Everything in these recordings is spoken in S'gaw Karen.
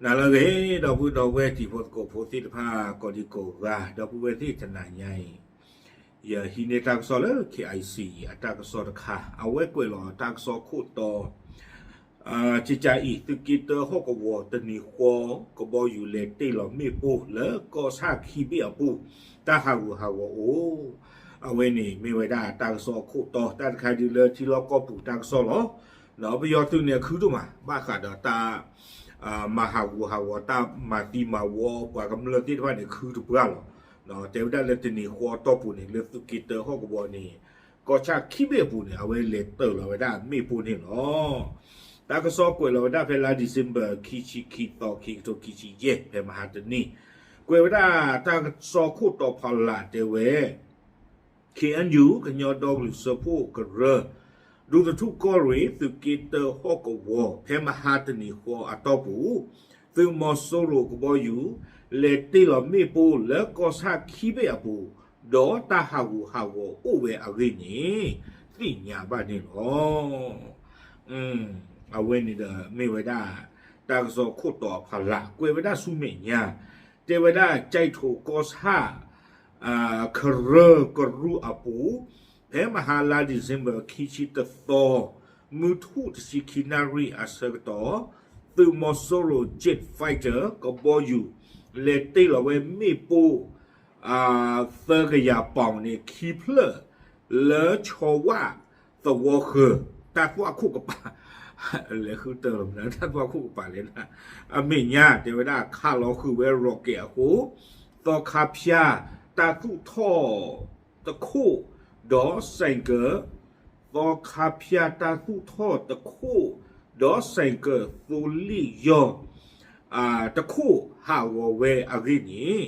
နၤလၢအဂ့ၤ ဒီပုၢ်ဒီဝဲၢ်တံၤဖိသကိးဖိသ့ၣ်တဖၣ် ကိးဒံကိးဂၤ ဒီပုၢ်ဝဲၢ်သ့ၣ်တနၤညါအံၤ ယဟံးန့ၢ်တၢ်ကစီၣ်လၢ K I C အတၢ်ကစီၣ်တခါ အဝဲကွဲးလီၤတၢ်ကစီၣ်ခိၣ်တီ ကကးအံၤ သုးက့တၢဟီၣ်ကဝီၤတနံၤဃီ ကဘီယူၤလဲၤတ့ၢ်လီၤမ့ၣ်ပိၢ်လၢကီၢ်ဆၣ်ခံဘ့ၣ်အပူၤ တၢ်ဟးဂူာ်ဟးဂီၤအိၣ် အဝဲန့ၣ်မ့ၢ်ဝဲဒၣ်တၢ်ကစီၣ်အခိၣ်တီ တၢ်တခါဒုးလၢထံလီၢ်ကီၢ်ပူၤတၢ်ကစီၣ်လီၤ. ပယီၤသုးန့ၣ်အခုဒိၣ်မး ဘၣ်ဃးဒီးတၢ် မၤဟးဂူာ်ဟးဂီၤ တၢ်မၤသံမၤဝီ ပှၤကမျၢၢ်သ့ၣ်တဖၣ်န့ၣ် ခုတပှၢ်လီၤ. တဲဝဲဒၣ်လၢတနံၤဃီတီၢ်ပူၤန့ၣ် လၢသုးက့တၢဟီၣ်ကဝီၤန့ၣ် ကီၢ်ဆၣ်ခံဘ့ၣ်အပူၤန့ၣ် အဝဲလဲၤတ့ၢ်လီၤဝဲဒၣ်မ့ၣ်ပိၢ်န့ၣ်လီၤ. တၢ်ကစီၣ်ကွဲးလီၤဝဲဒၣ်ဖဲလါ December ခံဆံခံသီ ခံကထိခံဆံယဲၢ် ဖဲမဟါတနံၤကွဲးဝဲဒၣ်တၢ်ကစီၣ်ခိၣ်တီဖီလာ်တဲဝဲ K N U ကညီဒီကလုာ်စၢဖှိၣ်ကရၢ ဒူသထူၣ်ကီၢ်ရ့ၣ် သုးက့တၢဟီၣ်ကဝီၤ ဖဲမဟါတနံၤဃီအတီၢ်ပူၤ သုးမီၤစိရိၤကဘီယူၤ လဲၤတ့ၢ်လီၤမ့ၣ်ပိၢ်လၢကီၢ်ဆၣ်ခံဘ့ၣ်အပူၤ ဒီးတၢ်ဟးဂူာ်ဟးဂီၤအိၣ်ဝဲအဂ့ၢ်န့ၣ် သ့ၣ်ညါဘၣ်န့ၣ်လီၤ. အဝဲန့ၣ်ဒီးမ့ၢ်ဝဲဒၣ် တၢ်ကစီၣ်ခိၣ်တီအဖီလာ် ကွဲးဝဲဒၣ်ဆူမဲာ်ညါ တဲဝဲဒၣ် ကၠဲးထိၣ်ကီၢ်ဆၣ် ကရၢကရူၢ်အပူၤ ဖဲမဟါလါ December ခံဆံတသီ မုၢ်ထူၣ်တဆံခံနၣ်ရံၣ်အဆၢကတီၢ် သုးမီၤစိရိၤ Jet Fighter ကဘီယူၤ လဲၤတ့ၢ်လီၤဝဲမ့ၣ်ပိၢ် သၢကယၤပီၣ်န့ၣ် ခံဖျၢၣ် လၢဆီဝၣ်သဝီဃၢၤ တၢ်သွၣ်ခိၣ်ကပၤ လဲၤဃုတၢ်လီၤမနုၤ တၢ်သွၣ်ခိၣ်ကပၤလဲၣ် အမဲာ်ညါ တဲဝဲဒၣ်ခးလီၤဃုာ်ဝဲ rocket အဃိ သီခါဖၠၣ် တၢ်သူၣ်ထီၣ်တခိၣ် ဒီး ဆိုင်ကယ် သီခါဖၠၣ် တၢ်သူၣ်ထီၣ်တခိၣ် ဒီး ဆိုင်ကယ် သိလ့ၣ်ယီၢ် တခိၣ်ဟးဂီၤဝဲအဂ့ၢ်န့ၣ်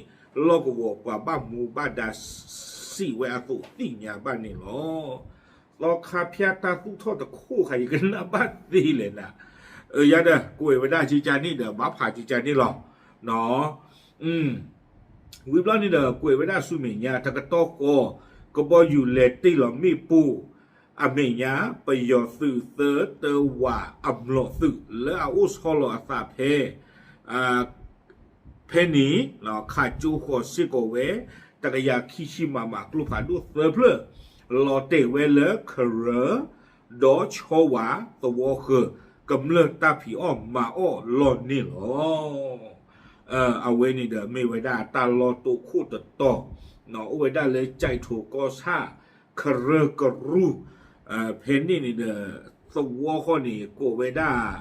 လီၢ်ကဝီၤပှၤဘၣ်မူဘၣ်ဒါစံးဝဲအသိးသ့ၣ်ညါဘၣ်န့ၣ်လီၤ. သီခါဖၠၣ်တၢ်သူၣ်ထီၣ်တခိၣ်ခါ ယကနၣ်ဘၣ်သ့လဲၣ်နၤ, ယၤဒီးကွဲးဝဲဒၣ်ကကန့ၣ်ဒီး ဘၣ်ဖးကကန့ၣ်လီၤ. ဝံၤဘျီန့ၣ်ဒီး ကွဲးဝဲဒၣ်ဆူမဲာ်ညါ တကတီၢ်ဃီ ကဘီယူၤလဲၤတ့ၢ်လီၤမ့ၣ်ပိၢ် အမဲာ်ညါ ပယီၤသုးသၢတၢဝးအမျိာ်သုး လၢအအိၣ်ဆီလီၤအသးဖဲ ဖဲန့ၣ် ခးကၠိဃီၤစ့ၢ်ကီးဝဲ တကယၤခံဆံ မမ ကျိဖးဒိၣ်သၢဖျၢၣ် လီၤတဲာ်ဝဲလၢကရၢ ဒီးဆီဝါသဝီဃၢၤ ကမျၢၢ်တၢ်ဖံးအီၣ်မၤအီၣ်လီၤန့ၣ်လီၤ. အဝဲန့ၣ်ဒီးမ့ၢ်ဝဲဒၣ်တၢ်လီၢ်တိခိၣ်တတီၤ အိၣ်ဝဲဒၣ်လၢကၠဲးထိၣ်ကီၢ်ဆၣ် ကရၢကရူၢ် ဖဲန့ၣ်န့ၣ်ဒီး သဝီဃီန့ၣ် ကိးဝဲဒၣ်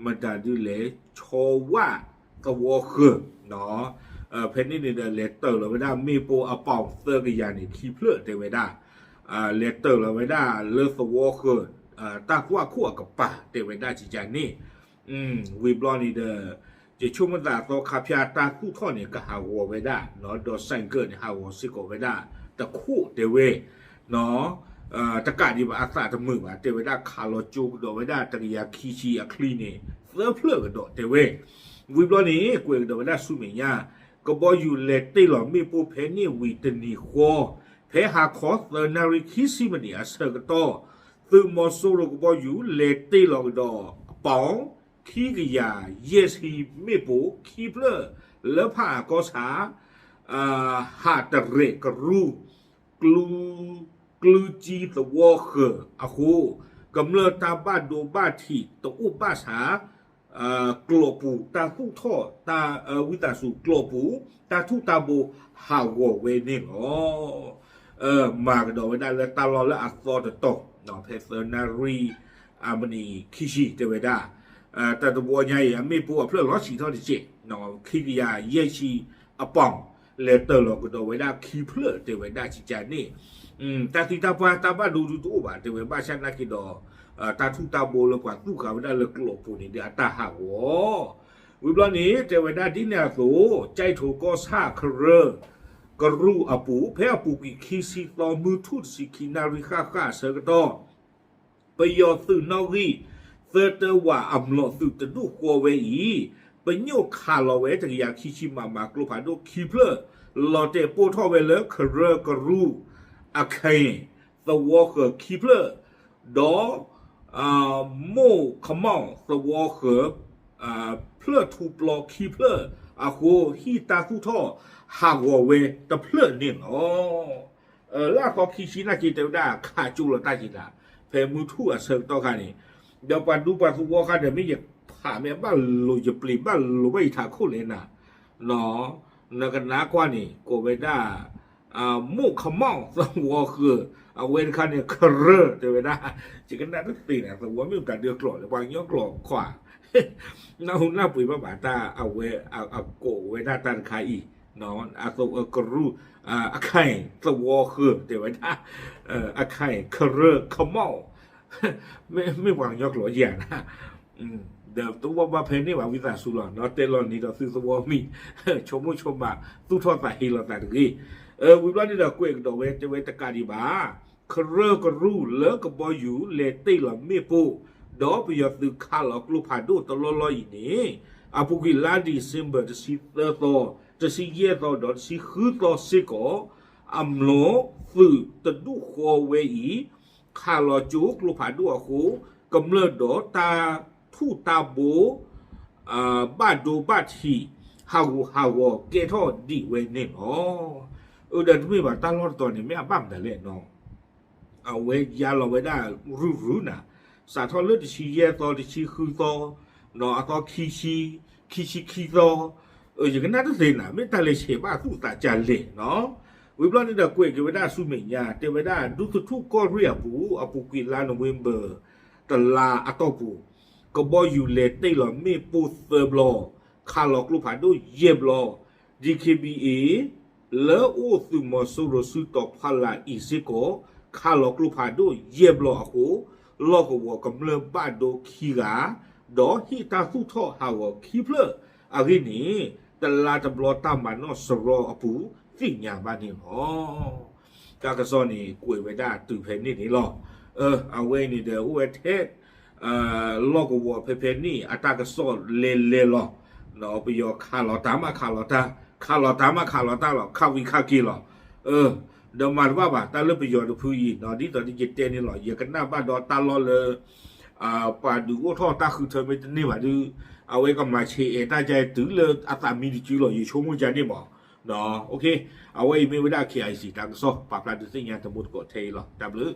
မတၤဒုလဲၣ် ဆီဝါသဝီဃၢၤ ဖဲန့ၣ်န့ၣ်ဒီး လဲၤတ့ၢ်လီၤဝဲဒၣ်မ့ၣ်ပိၢ်အပီၣ်သၢကယၤန့ၣ် ခံဖျၢၣ်တဲဝဲဒၣ် လဲၤတ့ၢ်လီၤဝဲဒၣ်လၢသဝီဃၢၤ တၢ်သွၣ်ခိၣ်အကပၤတဲဝဲဒၣ်ကကန့ၣ် ဝံၤဘျီန့ၣ်ဒီး ယဆိကမိၣ်သးသီခါဖၠၣ်တၢ်သူၣ်ထီၣ်န့ၣ် ကဟးဂီၤဝဲဒၣ် ဒီး ဆိုင်ကယ် န့ၣ် ဟးဂီၤစ့ၢ်ကီးဝဲဒၣ် တခိၣ်တဲဝဲ တကးဒံးဘၣ်အသးတမုာ်ဘၣ် တဲဝဲဒၣ်ခးလီၤကၠိကဒီးဝဲဒၣ်တကယၤခံဆံအချံန့ၣ် သၢဖျၢၣ်ကဒီးတဲဝဲ ဝံၤဘျီန့ၣ် ကွဲးကဒီးဝဲဒၣ်ဆူမဲာ်ညါ ကဘီယူၤလဲၤတ့ၢ်လီၤမ့ၣ်ပိၢ်ဖဲန့ၣ်ဝံၤတနံၤဃီ ဖဲဟါခီသၢနၣ်ရံၣ်ခံဆံမံးနံးအဆၢကတီၢ် သုးမီၤစိရိၤကဘီယူၤလဲၤတ့ၢ်လီၤကဒီးအပီၣ် ခံကယၤယဲၢ်ဆံမ့ၣ်ပိၢ်ခံဖျၢၣ် လၢဖၣ်အၣ်ကီၢ်ဆၣ် ဟးတရဲၣ်ကရူၢ် ကျူ ကျူကၠံသဝီဃၢၤအဃိ ကမျၢၢ်တၢ်ဘၣ်ဒိဘၣ်ထံးတအိၣ်ဘၣ်ဆၣ် ကျိာ်ပူၤတၢ်သူၣ်ထီၣ် ဝံသးစူၤကျိာ်ပူၤ တၢ်ထူၣ်တၢ်ဘိဟးဂီၤဝဲန့ၣ်လီၤ. မၤကဒီးဝဲဒၣ်လၢတၢ်လီၢ်လၢအသီတတီၤ ဖဲသၢနၣ်ရံၣ် အမံးနံးခံဆံတဲဝဲဒၣ် တၢ်တဘျီညါအံၤ အမ့ၣ်ပိၢ်အဖျၢၣ်လီၤဆံးထီၣ်တက့ၢ် ခံကယၤယဲၢ်ဆံအပီၣ် လဲၤတ့ၢ်လီၤကဒီးဝဲဒၣ်ခံဖျၢၣ်တဲဝဲဒၣ်ကကန့ၣ် တၢ်သံတၢ်ပှၢ်တၢ်ဘၣ်ဒိဒုတအိၣ်ဘၣ် တဲဝဲဘၣ်ဆၣ်နာ်က့ဒီး တၢ်ထူၣ်တၢ်ဘိလၢပှၤသူၣ်ဃာ်ဝဲဒၣ်လၢကျိာ်ပူၤန့ၣ်ဒီးအတၢ်ဟးဂီၤ ဝံၤဘျီန့ၣ် တဲဝဲဒၣ်ဒ်န့ၣ်အသိး ကၠဲးထိၣ်ကီၢ်ဆၣ်ကရၢ ကရူၢ်အပူၤ ဖဲအပူၤကွံာ်ခံဆံသီ မုၢ်ထူၣ်တဆံခံနၣ်ရံၣ်ဃၣ်ဃၣ်အဆၢကတီၢ် ပယီၤသုးနီၣ်ဂံၢ် သၢတၢဝးအမျိာ်သုးတဒူၣ်ဃီဝဲအံၤ ပညိၣ်ခးလီၤဝဲတကယၤခံဆံ မမ ကျိဖးဒိၣ်ခံဖျၢၣ် လီၤတဲာ်ပိၢ်ထီၣ်ဝဲလၢကရၢကရူၢ် အခဲ သဝီဃၢၤခံဖျၢၣ် ဒီး မိၢ်ခမီၣ်သဝီဃၢၤ ဖ ဖျၢၣ်ထူပျီခံဖျၢၣ်အဃိ ဟံၣ်တၢ်သူၣ်ထီၣ်ဟးဂီၤဝဲတဖျၢၣ်န့ၣ်လီၤ. လၢအသီခံဆံနာ်က့ တဲဝဲဒၣ်ခးကၠိလီၤတၢ်က့ၤတၢ် ဖဲမုၢ်ထူၣ်အဆၢကတီၢ်ခါန့ၣ် ဒီးပှၤဒူပှၤသဝီခါဒီး မ့ၢ်ယဖးမ့ၢ်ဘၣ်လိၤယပျံၤဘၣ်လိၤဘၣ်ယထးခိၣ်လဲၣ်နၤ နကနၣ်ကွၢ်န့ၣ် ကိးဝဲဒၣ် မိၣ်ခမီၣ်သဝီဃၢၤ အဝဲတခါန့ၣ် ခရၢၢ် တဲဝဲဒၣ် ယကနၣ်တသ့န့ၣ် သဝီမ့ၢ်တၢ်ဒုးကျိာ်လၢပှၤကညီကျိာ်ခွါ နၢ်ဟူနၢ်ပှ့ၤဘၣ်ဘၣ်တၢ်အဝဲအကိးဝဲဒၣ်တၢ်တခါအံၤ အကရူၢ် အခါအံၤ သဝီဃၢၤ တဲဝဲဒၣ် အခါအံၤ ခရၢၢ်ခမီၣ် မ့ၢ်ပှၤကညီကျိာ်ယၤနၤ ဒီးတဝီဘၣ်ဖဲန့ၣ်ဘၣ်ဝံသးစူၤလီၤ တဲလီၤန့ၣ်ဒီးသုသဝီမံၤ ဆိကမိၣ်ဆိကမး သူၣ်ထီၣ်သးဟ့လီၤသးတဂ့ၤ. ဝံၤဘျီန့ၣ်ဒီးကွဲးကဒီးဝဲ တဲဝဲတကးဒံးဘၣ် ခရၢၢ်ကရူၢ်လၢကဘီယူၤလဲၤတ့ၢ်လီၤမ့ၣ်ပိၢ် ဒီးပယီၤသုးခးလီၤကျိဖးဒိၣ်တလီၢ်လီၢ်အံၤန့ၣ် အပူၤကွံာ်လါဒံၣ်စ့ဘၢၣ် တဆံသၢသီ, တဆံယဲၢ်သီ ဒီးတဆံဃုသီစ့ၢ်ကီး အမျိာ်သုးတဒူၣ်ဃီဝဲအံၤ ခးလီၤကၠိကျိဖးဒိၣ်အဃိ ကမျၢၢ်ဒီးတၢ်ထူၣ်တၢ်ဘိ ဘၣ်ဒိဘၣ်ထံး ဟးဂူာ်ဟးဂီၤကဲထီၣ်ဒံးဝဲန့ၣ်လီၤ. အၢ ဒီးတမ့ၢ်ဘၣ်တၢ်လီၢ်တတီၤန့ၣ် မ့ၢ်အဘၣ်မတၤလဲၣ်နီၤ အဝဲယါလီၤဝဲဒၣ်ရုၢ်ရုၢ်နၤ စးထီၣ်လၢတဆံယဲၢ်သီ တဆံဃုသီ အသီခံဆံ ခံဆံခံသီ ယကနၣ်တသ့နၤ မ့ၢ်တၢ်လဲၤဆဲးဘၣ်သူၣ်သးကၢ်လဲၣ်နီၤ. ဝံၤဘျီန့ၣ်ဒီးကွဲးက့ၤဝဲဒၣ်ဆူမဲာ်ညါ တဲဝဲဒၣ်ဒူသထူၣ်ကီၢ်ရ့ၣ်အပူၤ အပူၤကွံာ်လါနိၣ်ဝ့ဘၢၣ် တလါအတီၢ်ပူၤ ကဘီယူၤလဲၤတ့ၢ်လီၤမ့ၣ်ပိၢ်သၢဘျီ ခးလီၤကျိဖးဒိၣ်ယဲၢ်ဘျီ DKBA လၢအိၣ်သုးမီၤစိရိၤစုတီၤဖီလာ်အံၤစ့ၢ်ကီး ခးလီၤကျိဖးဒိၣ်ယဲၢ်ဘျီအဃိ လီၢ်ကဝီၤကမျၢၢ်ဘၣ်ဒိခံဂၤ ဒီးဟ့ၣ်တၢ်သူၣ်ထီၣ်ဟးဂီၤခံဖျၢၣ်အဂ့ၢ်န့ၣ် တလါတဘျီတၢ်မၤနီၣ်စရီအပူၤသ့ၣ်ညါဘၣ်န့ၣ်လီၤ. တၢ်ကစီၣ်န့ၣ် ကွဲးဝဲဒၣ်တုၤဖဲန့ၣ်န့ၣ်လီၤ. အဝဲအံၤန့ၣ်ဒီးအိၣ်ဝဲထဲ လီၢ်ကဝီၤဖဲဖဲန့ၣ် အတၢ်ကစီၣ်လဲၤလဲၤလီၤ. ပယီၤခးလီၤတၢ်မးခးလီၤတၢ်, ခးလီၤတၢ်မးခးလီၤတၢ်လီၤ, ခးဝံၤခးက့ၤလီၤ. ဒီးမၤတဘၣ်ဘၣ် တၢ်လၢပယီၤတဖုအံၤ ဒ်သိးဒ်ယတဲန့ၣ်လီၤ. ယကနၣ်ဘၣ်ဒီးတၢ်လီၢ်လၢ ပှၤဒုးအိၣ်ထီၣ်တၢ်ဃုထၢမ့ၢ်တန့ၢ်ဘၣ်ဒီး အဝဲကမၤဆဲးအဲၣ်တၢ်ကဲတုၤလၢအသးမံတစုလီၤ ယဆိကမိၣ်ကန့ၣ်မး. အဝဲအံၤမ့ၢ်ဝဲဒၣ် KIC တၢ်ကစီၣ် ပာ်ဖျါဒုးသ့ၣ်ညါတမူတကိးထဲအံၤလီၤ. တၢ်ဘျုး